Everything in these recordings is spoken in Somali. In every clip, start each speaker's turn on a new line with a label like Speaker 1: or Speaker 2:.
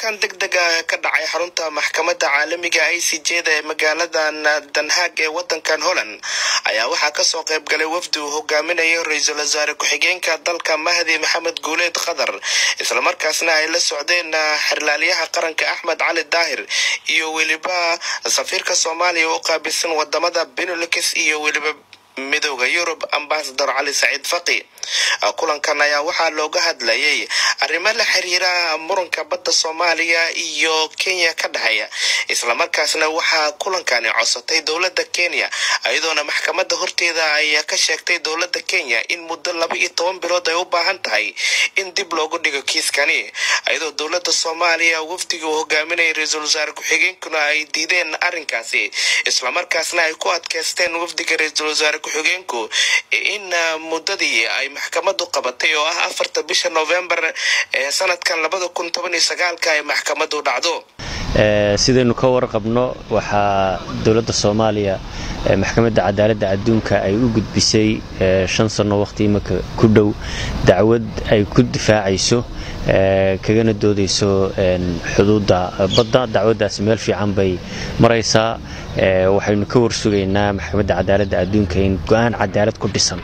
Speaker 1: Kulankan degdeg ah ka dhacay xarunta maxkamadda caalamiga ICJ da ee magaaladan Den Haag ee wadankan Holland ayaa waxaa kasoo qayb galay wafdi uu hogaaminayo ra-iisul wasaare ku-xigeenka dalka Mahdi Maxamed Guuleed Khadar, islamarkaasna ay la socdeen xeer ilaaliyaha qaranka Axmed Cali Daahir iyo weliba safiirka Soomaaliya u qaabilsan wadamada Benelux iyo weliba Midooda Yurub, Ambassador Cali Saciid Faqi. Kulankan ayaa waxaa looga hadlayay arrimo la xiriira muranka badda Soomaaliya iyo Kenya ka dhexeeya, islamarkaasna waxaa kulankani codsatay dowladda Kenya, iyadoona maxkamadda horteeda ay ka sheegtay dowladda Kenya in muddo 12 bilood ay u baahan tahay in dib loogu dhigo kiiskani, iyadoo dowladda Soomaaliya wafdiga uu hogaaminayay ra-iisul wasaare ku-xigeenkuna ay diideen arrinkaasi, islamarkaasna ay ku adkeysteen wafdiga ra-iisul wasaare ku-xigeenku in muddadii ay maxkamadu qabatay oo ah 4-ta bisha Novembar ee sanadkan 2019-ka ay maxkamadu dhacdo.
Speaker 2: Sidaynu ka warqabno, waxaa dowladda Soomaaliya Maxkamadda Cadaaladda Adduunka ay u gudbisay 5 sanno waqti imika ku dhow dacwad ay ku difaacayso kagana doodayso xuduudda badda. Dacwaddaasi meel fiican bay maraysaa. Waxaynu ka warsugaynaa Maxkamadda Cadaaladda Adduunka in go'aan cadaalad ku dhisan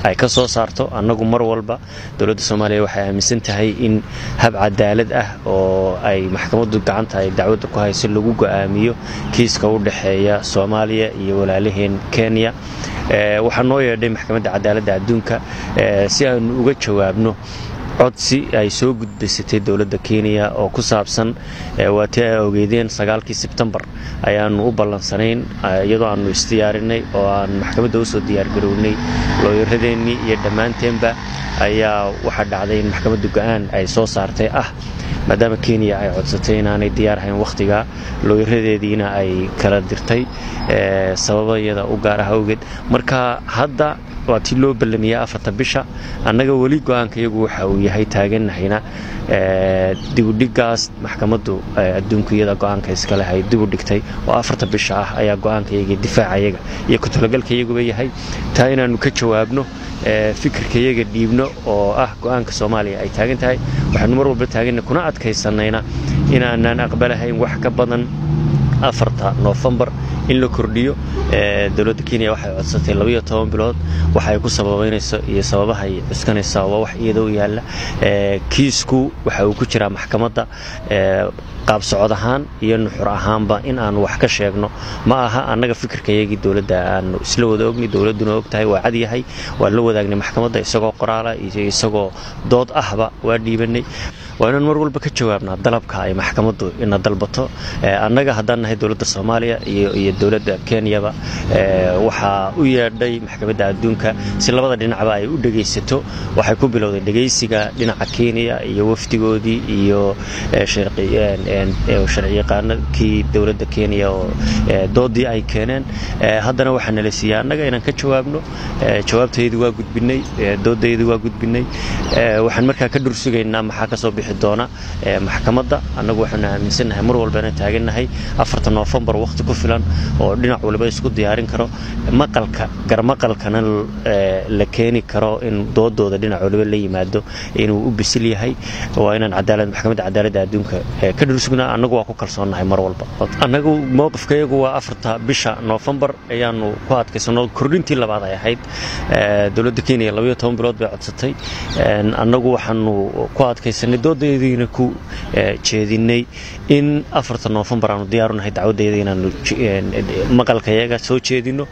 Speaker 2: ay ka soo saarto. Annagu mar walba dowladda Soomaaliya waxay aaminsan tahay in hab cadaalad ah oo ay maxkamaddu gacanta ay dacwadda ku hayso lagu go'aamiyo kiiska u dhexeeya Soomaaliya iyo walaalaheen Kenya. Waxaa noo yeedhay Maxkamadda Cadaaladda Adduunka si aanu uga jawaabno codsi ay soo gudbisatay dowladda Kenya oo ku saabsan waa tii ay ogeydeen 9-kii Sebtembar ayaanu u ballansanayn, iyadoo aanu isdiyaarinay oo aan maxkamadda usoo diyaargarownay looyaradeennii iyo dhammaanteenba, ayaa waxaa dhacday in maxkamaddu go'aan ay soo saartay ah maadaama Kenya ay codsatay inaanay diyaar ahayn wakhtiga, looyaradeediina ay kala dirtay sababayada u gaar ah awgeed. Marka hadda waa tii loo ballamiyey 4-ta bisha. Annaga weli go'aanka iyagu waxa uu yahay, taaganahayna dibudhigaas maxkamaddu adduunku iyada go'aanka iskale ay dib u dhigtay oo 4-ta bisha ah ayaa go'aanka iyaga, difaacayaga iyo ku-talagalka iyaguba yahay taa inaannu ka jawaabno, fikirka iyaga dhiibno oo ah go'aanka Soomaaliya ay taagan tahay. Waxaanu mar walba taaganna kuna adkaysanayna inaanaan aqbalahayn wax ka badan 4-ta Noofembar in la kordhiyo. Dowladda Kenya waxay codsatay 12 bilood. Waxa ay ku sababaynayso iyo sababaha ay cuskanaysaa waa wax iyada u yaalla. Kiisku waxa uu ku jiraa maxkamadda. Qaab socod ahaan iyo nuxur ahaanba in aanu wax ka sheegno ma aha. Annaga fikirkayagii dowladda aanu isla wada ogni, dowladduna og tahay, waa cad yahay. Waan la wadaagnay maxkamadda isagoo qoraala iyo isagoo dood ahba waa dhiibanay. Waa inaan mar walba ka jawaabnaa dalabka ay maxkamaddu ina dalbato. Annaga haddaan nahay dowladda Soomaaliya iyo dowladda Kenyaba, waxaa u yeedhay Maxkamadda Adduunka si labada dhinacba ay u dhegaysato. Waxay ku bilowday dhegaysiga dhinaca Kenya iyo wafdigoodii iyo sharciyaqaanakii dowladda Kenya oo doodii ay keeneen. Haddana waxaa nala siiyey annaga inaan ka jawaabno. Jawaabtaydu waa gudbinay, doodaydu waa gudbinay. Waxaan markaa ka dhursugaynaa maxaa ka soo bixi doona maxkamadda. Annagu waxaanu aaminsannahay, mar walba inaan taagannahay 4-ta Noofembar wakhti ku filan oo dhinac waliba isku diyaarin karo, maqalka garmaqalkana la keeni karo in doodooda dhinac waliba la yimaado inuu u bisil yahay. Waa inaan cadaalad Maxkamadda Cadaaladda Adduunka ka dhursugnaa. Annagu waa ku kalsoonnahay mar walba. Annagu mowqifkayagu waa 4-ta bisha Noofembar ayaanu ku adkaysano. Kordhintii labaad ay ahayd. Dowladda Kenya 12 bilood bay codsatay. Annagu waxaanu ku adkaysanay, doodeediina ku jeedinay in 4-ta Noofembar aanu diyaarunahay dacwaddeeda inaanu maqalkayaga soo jeedino,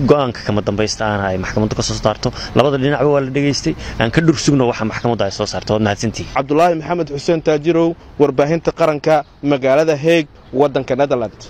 Speaker 2: go'aanka kama dambaysta ahna ay maxkamaddu ka soo saarto. Labada dhinacba waa la dhegaystay. Aan ka dhursugno waxa maxkamaddu ay soo saarto. Waad mahadsantihi.
Speaker 3: Cabdulaahi Maxamed Xuseen Taajirow, Warbaahinta Qaranka, magaalada Heeg, waddanka Netherland.